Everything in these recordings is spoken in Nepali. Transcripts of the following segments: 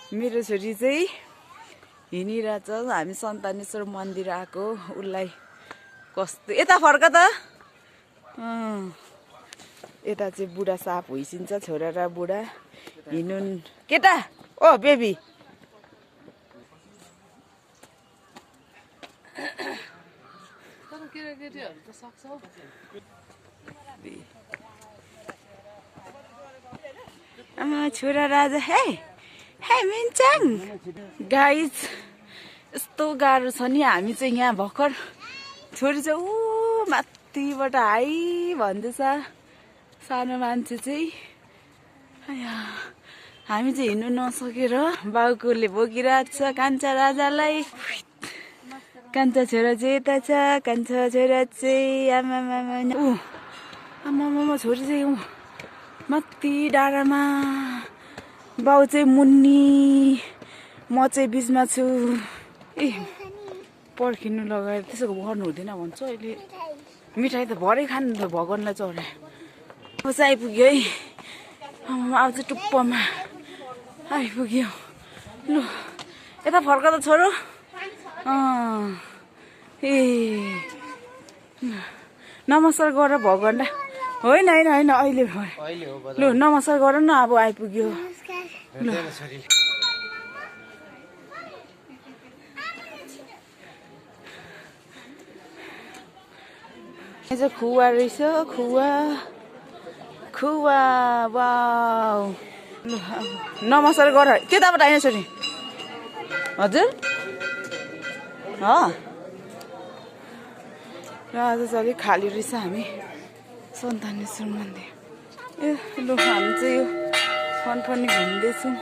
मेरो छोरी चाहिँ हिँडिरहेछ हामी सन्तानेश्वर मन्दिर आएको उसलाई कस्तो यता फर्क त यता चाहिँ बुढा साप हुइसिन्छ छोरा र बुढा हिँड्नु केटा ओ बेबी आमा छोरा राजा हे हे मिन्चाङ गाइज यस्तो गाह्रो छ नि हामी चाहिँ यहाँ भर्खर छोरी चाहिँ ऊ माथिबाट हाई भन्दैछ सानो मान्छे चाहिँ हामी चाहिँ हिँड्नु नसकेर बाउकोले बोकिरहेको छ कान्छा राजालाई कान्छा छोरा चाहिँ यता छ कान्छा छोरा चाहिँ आमामा छोरी चाहिँ माथि डाँडामा बाउ चाहिँ मुन्नी म चाहिँ बिचमा छु ए पर्खिनु लगाएर त्यसो गर्नु हुँदैन भन्छ अहिले मिठाई त भरै खानु त भगवानलाई चढाए बस आइपुग्यो है आमामा अब चाहिँ टुप्पोमा आइपुग्यो लु यता फर्क त छोरो ए नमस्कार गर भगवानलाई होइन होइन होइन अहिले लु नमस्कार गर न अब आइपुग्यो ल यहाँ चाहिँ खुवा रहेछ खुवा खुवा वाउ लु नमस्कार गर केताबाट आइन छोरी हजुर र आज चाहिँ अलिक खाली रहेछ हामी सन्तानेश्वर मन्दिर ए लु हामी चाहिँ यो फनफनी घुम्दैछौँ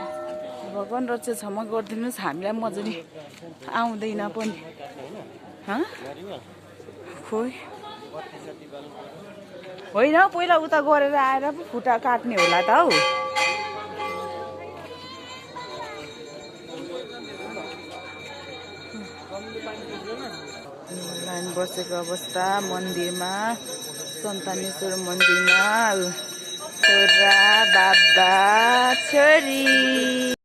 भगवान् रक्षा क्षमा गरिदिनुहोस् हामीलाई मजाले आउँदैन पनि खोइ होइन पहिला उता गरेर आएर पो खुट्टा काट्ने होला त हौ लाइन बसेको अवस्था मन्दिरमा सन्तानेश्वर मन्दिरमा छोरा बाबा छोरी